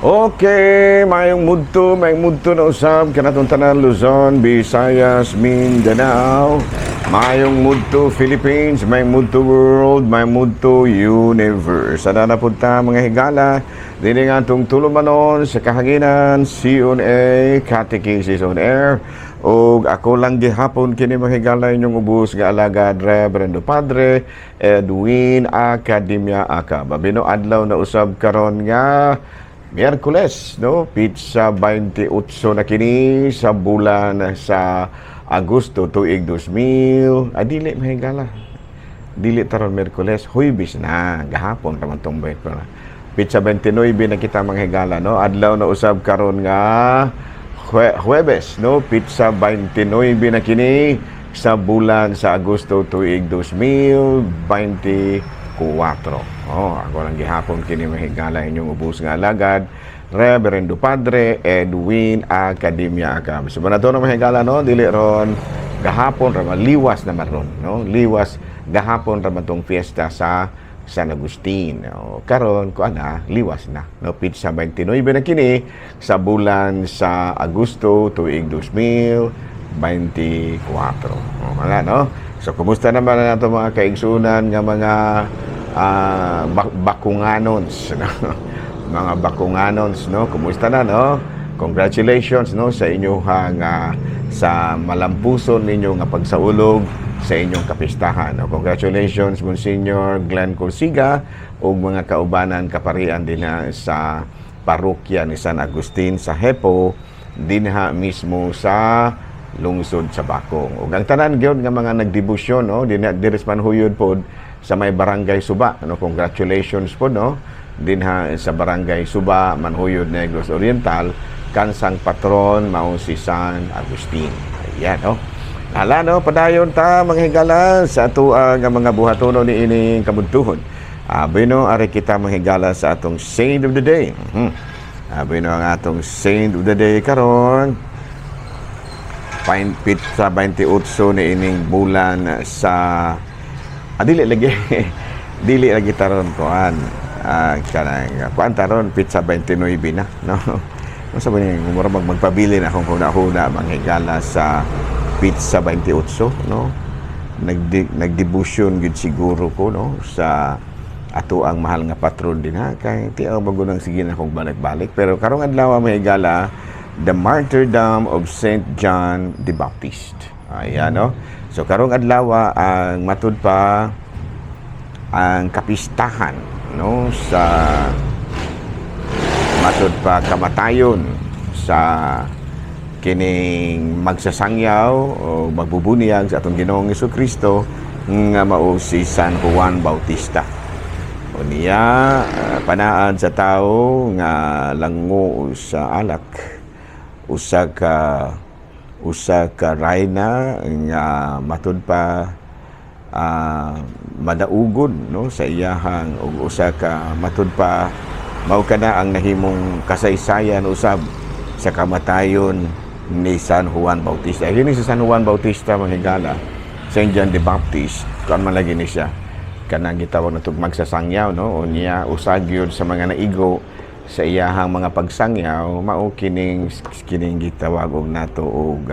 Okay, maayong mudto na usab kanatong tanan, Luzon, Visayas, Mindanao. Maayong mudto, Philippines, maayong mudto, world, maayong mudto, universe. Sana na punta, mga higala, dini nga atong tulumanon sa kahanginan, C on A, Catechesis on Air. Og ako lang gihapon kini, mga higala, inyong ubos nga alagad, Reverendo Padre Edwin Academia Acab. Abino adlaw na usab karon nga Miyerkules, no? Pitsa 28 na kini sa bulan sa Agosto tuig 2000. Ah, dili, mahigala. Dili taron Miyerkules, Huwebes na gahapon ra man tong bayt pa. Pitsa 29 na kita, mga higala, no? Adlaw na usab karon nga Huwebes, no? Pitsa 29 na kini sa bulan sa Agosto tuig 2024. Oh, ako lang gihapon kini, mahigala, inyong ubos nga alagad, Reverendo Padre Edwin Academia Acab. So na to na, mahigala, no, dili ron gahapon ra man, liwas na man ron, no? Liwas gahapon ra man tong fiesta sa San Agustin. O, karon ko ana liwas na, no? Pitsa 29 na kini sa bulan sa Agosto tuig 2024. O, wala, no? So kumusta naman na nato mga kaigsunan nga mga bakunganons, no? Mga bakunganons, no? Kumusta na, no? Congratulations, no, sa inyong sa malampuson ninyo nga pagsaulog sa inyong kapistahan. No? Congratulations, Monsignor Glenn Corsiga ug mga kaubanan kaparian dinha sa parokya ni San Agustin sa Hepo, dinha mismo sa lungsod sa Bakong. Ug ang tanan gyud nga mga nagdebosyon, no, dinha diri sa Manhuyod pod sa may Barangay Suba, no, congratulations po, no, dinha sa Barangay Suba, Manhuyod, Negros Oriental, kansang patron mao si San Agustin. Ayan, no. Hala, no, padayon ta, mga higala, sa ato nga mga buhatono ni ining kabuntuhon. Bueno, ari kita, mga higala, sa atong saint of the day. Bueno, ang atong saint of the day karon pitsa 28 ni ining bulan sa dili lagi, dili lagi taron kuan, kanang kuan taron pitsa 29 na, no? Masa ba ni mura magpabili na akong huna-huna, mga higala, sa pitsa 28, no? Nagdebosyon gid siguro ko, no, sa ato ang mahal nga patron din ha, kay ti ang bago nang sige na akong balik-balik. Pero karong adlaw, mga higala, the martyrdom of Saint John the Baptist. Ayan, no? So karong adlaw ang matud pa ang kapistahan, no, sa matud pa kamatayon sa kining magsasangyaw o magbubuniyag sa atong Ginoong Kristo nga mao si San Juan Bautista. O niya panaad sa tao nga lango sa alak, usa ka rayna nga matud pa madaugon, no, sa iyahang ug usa ka matud pa mao kana ang nahimong kasaysayan usab sa kamatayon ni San Juan Bautista. Kini si San Juan Bautista, mga higala, Saint John the Baptist, kuan man lagi ni siya kanang gitawag na magsasangyaw, no? Unya usag yun sa mga naigo sa iyahang mga pagsangyaw mao kining kining gitawag og nato og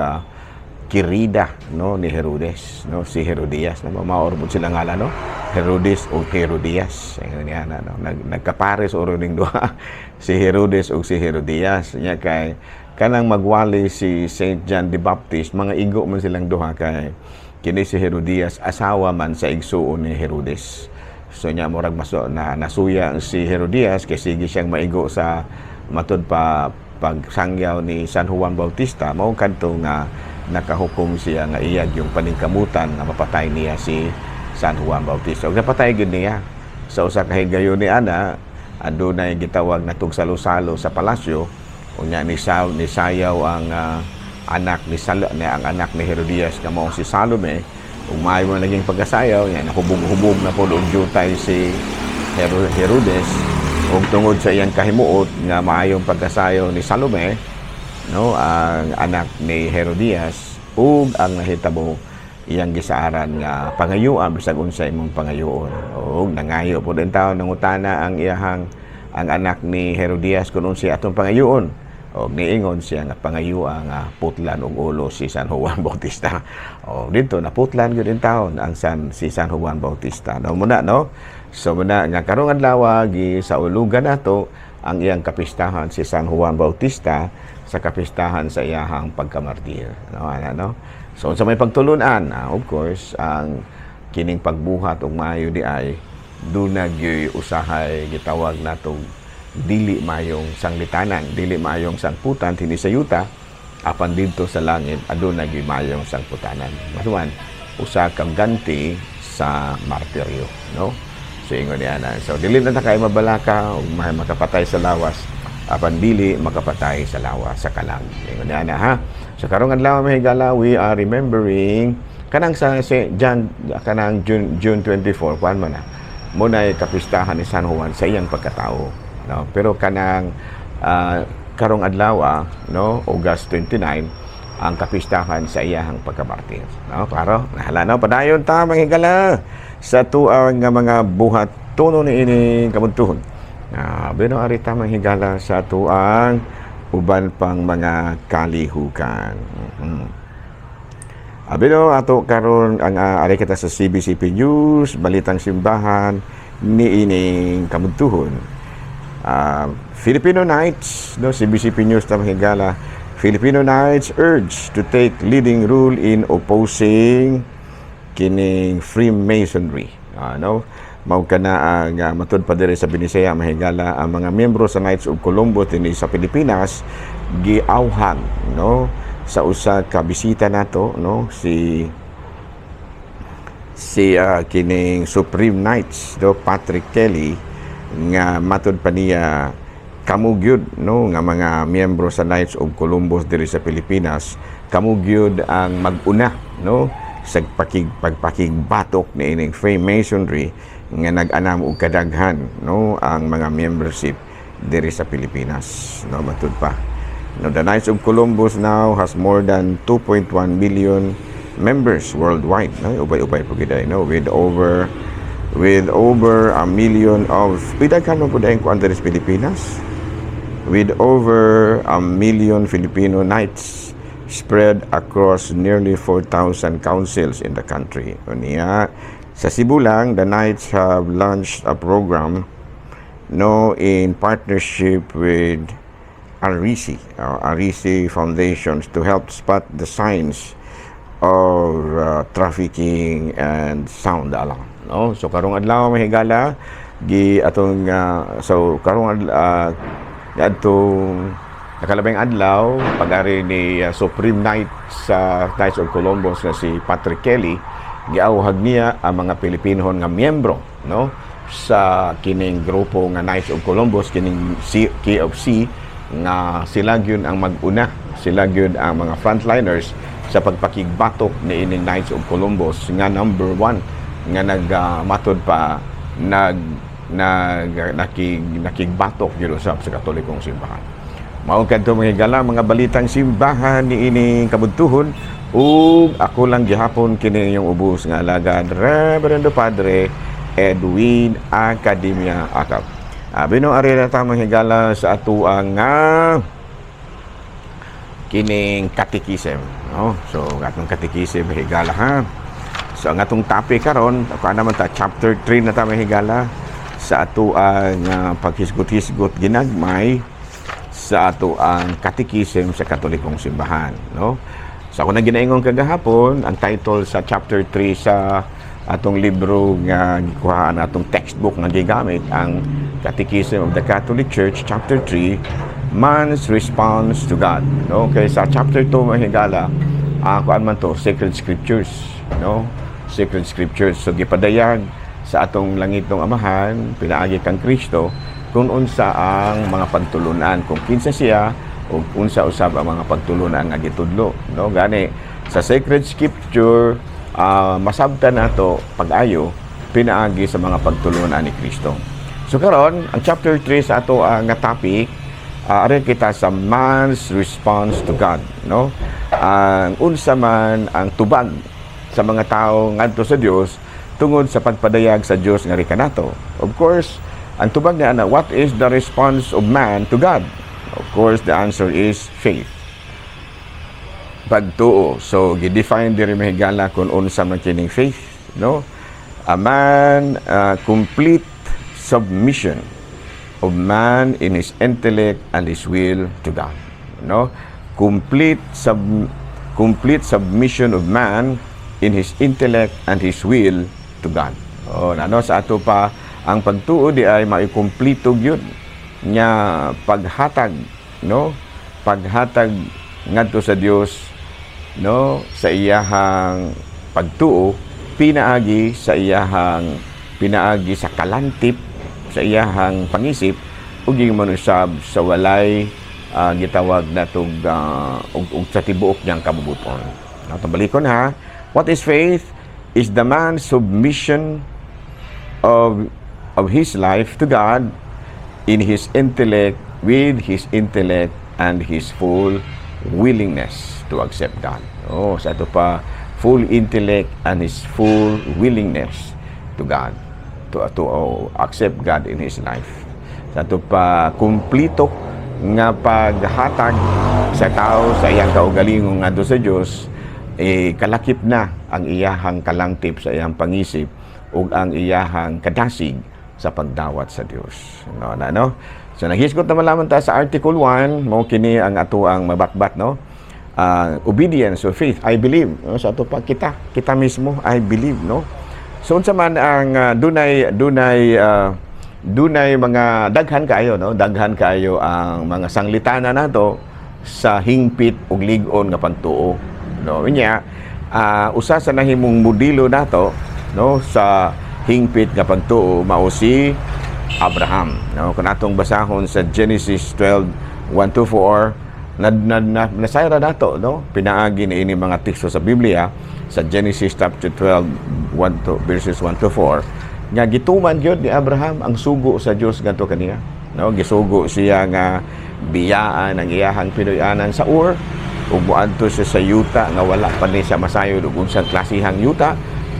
kirida, no, ni Herodes, no, si Herodias, no? Mao pod sila ngalan, no, Herodes o Herodias. Ayun niya na, no, nagkapares oro ning duha, si Herodes o si Herodias. Nya kay kanang magwali si Saint John the Baptist, mga igo man silang duha kay kini si Herodias asawa man sa igsuon ni Herodes. So nya murag maso na nasuya si Herodias kay sige siyang maigo sa matud pa pagsangyaw ni San Juan Bautista. Mao kadto nga nakahukom siya nga iyag yung paningkamutan nga mapatay niya si San Juan Bautista. Ug napatay gyud niya sa usa ka higayon ni ana, adunay gitawag na salo-salo sa palasyo. Unya ni sayaw ang anak ni Sal ni ang anak ni Herodias nga mao si Salome ug maayo man naging pagkasayaw nya, nahubog-hubog na pod og jutay si Herodes. Ug tungod sa iyang kahimuot nga maayong pagkasayaw ni Salome, no, ang anak ni Herodias, ug ang nahitabo, iyang gisaaran nga pangayuan bisag unsa imong pangayoon, ug nangayo pod ang tawo, nangutana ang iyahang Ang anak ni Herodias kung unsay atong pangayoon. Og niingon siya nga pangayoa nga putlan og ulo si San Juan Bautista. O dito naputlan gyud intawon ang San si San Juan Bautista. No muna, no. So muna nga karong adlaw gi sa ulugan nato ang iyang kapistahan, si San Juan Bautista, sa kapistahan sa iyahang pagkamartir. No, ana, no. So sa may pagtulunan, of course, ang kining pagbuhat og maayo di ay duna gyoy usahay gitawag natong dili mayong sanglitanan, dili mayong sangputan dinhi sa yuta, apan didto sa langit aduna gyud mayong sangputanan. Masuman usa ka ganti sa martiryo, no? So ingon niya na. So dili na ta kay mabalaka ug makapatay sa lawas, apan dili makapatay sa lawas, sa kalag. Ingon niya na, ha. So karong adlaw, mga higala, we are remembering kanang sa si John, kanang June 24, kuan man na. Muna'y kapistahan ni San Juan sa iyang pagkatao, no? Pero kanang karong adlaw, no, August 29, ang kapistahan sa iyahang pagkamartir. No, klaro? Nahala, no, padayon ta, mga higala, sa tuang nga mga buhat tuno ni ining kabuntuhon. Bino ari ta, mga higala, sa tuang uban pang mga kalihukan. Abino ato karon ang ari kita sa CBCP News, Balitang Simbahan ni ining kabuntuhon. Filipino Knights, no, CBCP News ta, mga higala. Filipino Knights urge to take leading role in opposing kining Freemasonry. No? Mao kana ang matud pa diri sa Binisaya, mga higala, ang mga miyembro sa Knights of Columbus dinhi sa Pilipinas giawhag, no, sa usa ka bisita nato, no, si si kining Supreme Knights, do Patrick Kelly, nga matud pa niya kamo gyud, no, nga mga miyembro sa Knights of Columbus diri sa Pilipinas, kamo gyud ang mag-una, no, sa pagpakigbatok ni ining Freemasonry nga nag-anam og kadaghan, no, ang mga membership diri sa Pilipinas, no. Matud pa, no, the Knights of Columbus now has more than 2.1 million members worldwide, no, ubay-ubay po gid, no, with over a million of daghan man pud ang kuan diri sa Pilipinas, with over a million Filipino Knights spread across nearly 4,000 councils in the country. Unya, sa Cebu lang, the Knights have launched a program, no, in partnership with Arisi Foundations to help spot the signs of trafficking and sound the alarm. No? So karong adlaw, mga higala, gi atong so karong adtong nakalabing adlaw, pag-ari ni Supreme Knight sa Knights of Columbus nga si Patrick Kelly, giawhag niya ang mga Pilipinohon nga miyembro, no, sa kining grupo nga Knights of Columbus, kining K of C, nga sila gyud ang mag-una, sila gyud ang mga frontliners sa pagpakigbatok ni ining Knights of Columbus nga number one nga nagmatod pa nag nag nakig nakigbatok gyud usab sa Katolikong simbahan. Mao kadto, mga higala, mga balitang simbahan ni ining kabuntuhon, ug ako lang gihapon kini inyong ubos nga alagad, Reverendo Padre Edwin Academia Acap. Abi no ari na ta, mga higala, sa atuang nga kining catechism, no? So atong catechism, higala, ha. So ang atong topic karon, kuan naman ta, chapter 3 na ta, mga higala, sa atuang paghisgot-hisgot ginagmay sa atoang catechism sa Katolikong simbahan, no? So ako na ginaingon kagahapon, ang title sa chapter 3 sa atong libro nga gikuhaan, atong textbook nga gigamit, ang Catechism of the Catholic Church, chapter 3, Man's Response to God, no? Kay sa chapter 2, mga higala, ang kuan man to, Sacred Scriptures, no? Sacred Scriptures. So gipadayag sa atong langitnong Amahan pinaagi kang Kristo kung unsa ang mga pagtulunan, kung kinsa siya ug unsa usab ang mga pagtulunan nga gitudlo, no? Gani sa Sacred Scripture, masabtan nato pag-ayo pinaagi sa mga pagtulunan ni Kristo. So karon, ang chapter 3 sa ato nga topic, ari kita sa man's response to God, no? Ang unsa man ang tubag sa mga tao ngadto sa Dios tungod sa pagpadayag sa Dios nga kanato. Of course, Ang tubag niya ana, what is the response of man to God? Of course, the answer is faith. Pagtuo. So, gi-define diri, mga higala, kung unsa man kining faith, no? A man, complete submission of man in his intellect and his will to God, no? Complete submission of man in his intellect and his will to God. Oh, ano sa ato pa, ang pagtuo di ay maikumpleto gyud nga paghatag, no? Paghatag ngadto sa Dios, no, sa iyahang pagtuo pinaagi sa kalantip sa iyahang pangisip ug man usab sa walay gitawag natog og sa tibuok niyang kabubuton. Atong balikon ha. What is faith? Is the man's submission of his life to God in his intellect, with his intellect and his full willingness to accept God. Oh, sa ato pa, full intellect and his full willingness to God to accept God in his life. Sa ato pa, kumpleto nga paghatag sa tao sa iyang kaugalingon ngadto sa Dios, eh, kalakip na ang iyahang kalantip sa iyang pangisip ug ang iyahang kadasig sa pagdawat sa Dios. No, na, no? So naghisgot naman lamang ta sa Article 1, mao kini ang atoang mabatbat, no? Obedience of faith, I believe, no? Sa ato pa, kita mismo, I believe, no? So unsa man ang dunay mga daghan kaayo, no? Daghan kaayo ang mga sanglitana nato sa hingpit ug lig-on nga pagtuo, no? Unya, usa sa nahimong modelo nato, no, sa hingpit nga pagtuo mao si Abraham, no? Kung atong basahon sa Genesis 12:1 to 4, na nasayra nato, no, pinaagi ni ini mga teksto sa Biblia sa Genesis chapter 12 1 to verses 1 to 4 nga gituman gyud ni Abraham ang sugo sa Dios ngadto kaniya, no? Gisugo siya nga biyaan ang iyahang pinuy-anan sa Ur ug moadto siya sa yuta nga wala pa ni siya masayod ug unsang klasihang yuta.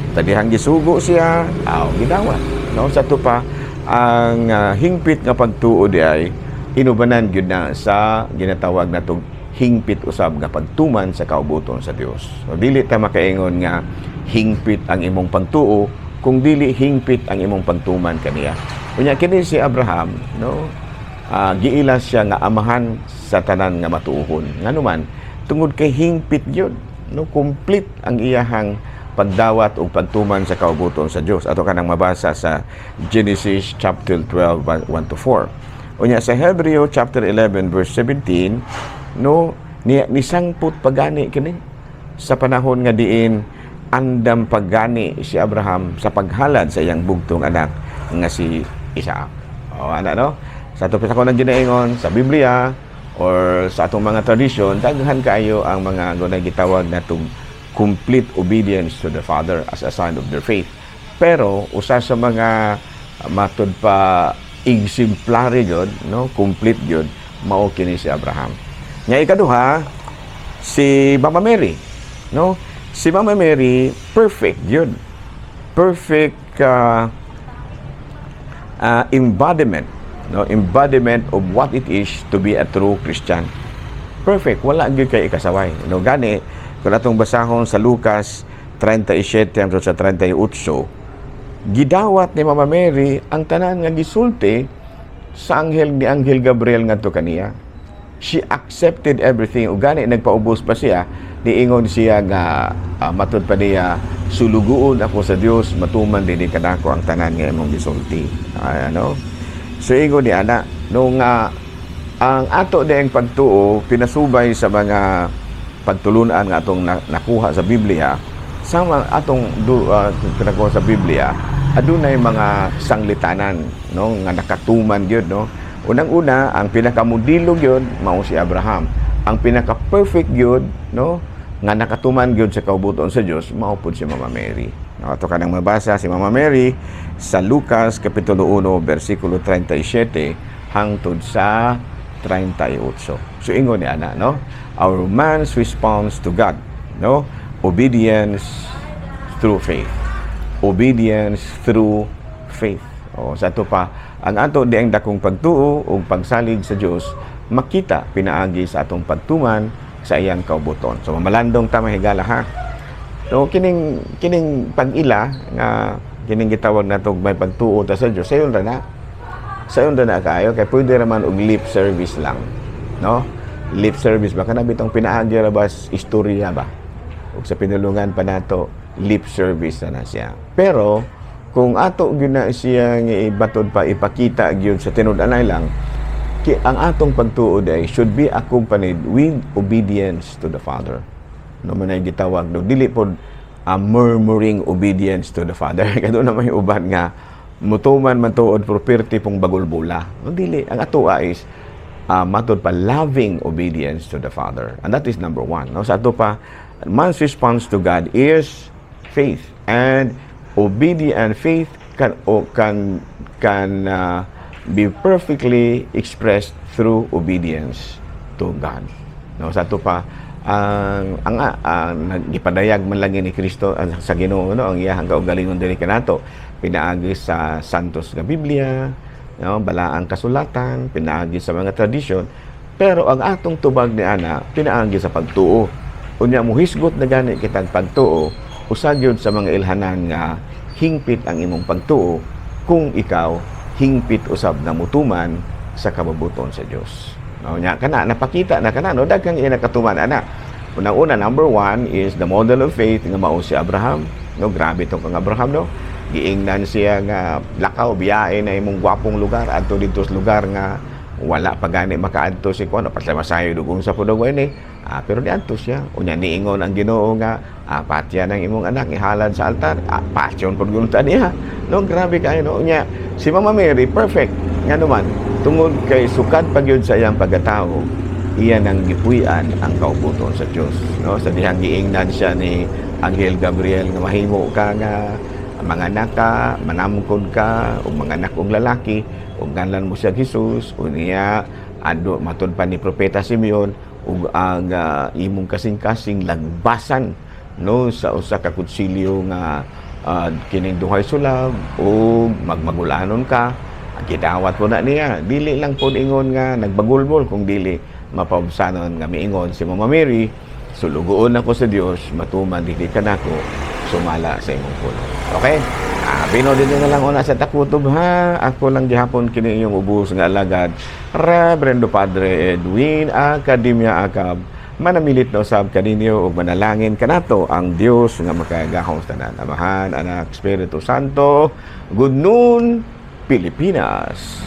Sa dihang gisugo siya, aw gidawat, no? Sa ato pa, ang hingpit nga pagtuo di ay inubanan gyud na sa ginatawag natong hingpit usab nga pagtuman sa kaubuton sa Dios. So, dili ta makaingon nga hingpit ang imong pagtuo kung dili hingpit ang imong pagtuman kaniya. Unya kini si Abraham, no, giila siya nga amahan sa tanan nga matuohon. Ngano man? Tungod kay hingpit gyud, no, complete ang iyahang pagdawat o pagtuman sa kaubuton sa Dios. Ato kanang mabasa sa Genesis chapter 12 1 to 4. Unya sa Hebreo chapter 11 verse 17, no, ni nisangpot pagani kini sa panahon nga diin andam paggani si Abraham sa paghalad sa iyang bugtong anak nga si Isaac. O ana, no? Sa ato pa ko nang ginaingon sa Biblia or sa atong mga tradisyon, daghan kaayo ang mga gunay gitawag natong complete obedience to the Father as a sign of their faith. Pero usa sa mga matud pa exemplary gyud, no, complete gyud, mao kini si Abraham. Nya ikaduha, si Mama Mary, no? Si Mama Mary, perfect gyud. Perfect embodiment, no, embodiment of what it is to be a true Christian. Perfect, wala gyud kay ikasaway, no? Gani kung atong basahon sa Lucas 37 hangtod sa 38, gidawat ni Mama Mary ang tanan nga gisulti sa anghel, ni Anghel Gabriel ngadto kaniya. She accepted everything ug gani nagpaubos pa siya, niingon siya nga matud pa niya, "Sulugoon ako sa Dios, matuman dinhi kanako ang tanan nga imong gisulti." Ay, ano, so ingon ni ana, no, nga ang ato diyang pagtuo pinasubay sa mga pagtulunan nga atong nakuha sa Biblia. Sa mga atong pinakuha sa Biblia, adunay mga sanglitanan, no, nga nakatuman gyud, no? Unang-una, ang pinakamodelo gyud mao si Abraham. Ang pinaka-perfect gyud, no, nga nakatuman gyud sa kaubuton sa Dios, mao pud si Mama Mary, no? Ato kanang mabasa si Mama Mary sa Lucas kapitulo 1 bersikulo 37 hangtod sa 38. So ingon ni ana, no, our man's response to God, no, obedience through faith. Obedience through faith. O sa ato pa Ang ato diang dakong pagtuo ug pagsalig sa Dios makita pinaagi sa atong pagtuman sa iyang kaubuton. So mamalandong ta, mga higala, ha. So kining kining pag-ila nga kining gitawag nato may pagtuo ta sa Dios, sayon ra na. Sayon ra na kaayo kay pwede ra man og lip service lang, no? Lip service ba kana bitong pinaagi ra ba istorya ba? Ug sa pinulungan pa nato, lip service na na siya. Pero kung ato gyud na siya nga ibatod pa, ipakita gyud sa tinud-anay lang ki, ang atong pagtuo ay should be accompanied with obedience to the Father. No man ay gitawag, no, dili pod a murmuring obedience to the Father. Kay na may uban nga mutuman man tuod pero perti pong bagulbula. No, dili. Ang ato is matod pa, loving obedience to the Father. And that is number one. No, sa ato pa, man's response to God is faith, and obedient faith can o can can be perfectly expressed through obedience to God. No, sa ato pa, ang gipadayag man lagi ni Kristo ang, sa Ginoo, no, ang iyang kaugalingon diri kanato pinaagi sa Santos nga Biblia, no, balaang kasulatan, pinaagi sa mga tradisyon, pero ang atong tubag ni ana pinaagi sa pagtuo. Unya muhisgot na gani kitang pagtuo, usa gyud sa mga ilhanan nga hingpit ang imong pagtuo kung ikaw hingpit usab nga mutuman sa kabubuton sa Dios. No, nya kana napakita na kana, no, daghang iya nakatuman ana. Unang-una, number one is the model of faith nga mao si Abraham. No, grabe tong kang Abraham, no. Giingnan siya nga lakaw, biyahe na imong gwapong lugar adto didto sa lugar nga wala pa gani makaadto si kuan, patay masayo dugong sa pudong ini. Ah, pero niadto siya. Unya niingon ang Ginoo nga patya ng imong anak, ihalad sa altar. Ah, patyon pud gunta niya. No, grabe kayo, no. Unya si Mama Mary, perfect nga naman tungod kay sukad pa gyud sa iyang pagkatao, iya nang gipuy-an ang kaubuton sa Dios, no, sa dihang giingnan siya ni Anghel Gabriel nga mahimo ka nga manganak ka, manamkod ka ug manganak og lalaki ug nganlan mo siya Jesus. Unya ando matud pa ni Propeta Simeon ug ang imong kasing-kasing lagbasan, no, sa usa ka kutsilyo nga kining duhay sulab ug magmagulanon ka. Gidawat po na niya, dili lang po ingon nga nagbagulbol kung dili mapaubsanon nga miingon si Mama Mary, "Sulugoon ako sa Dios, matuman dili kanako sumala sa imong pulong." Okay, bino din na lang una sa takutob, ha. Ako lang gihapon kini iyong ubos nga alagad, Reverendo Padre Edwin Academia Acab. Manamilit na usab kaninyo ug manalangin kanato ang Dios nga makagagahom sa tanan, Amahan, Anak, Espiritu Santo. Good noon, Pilipinas.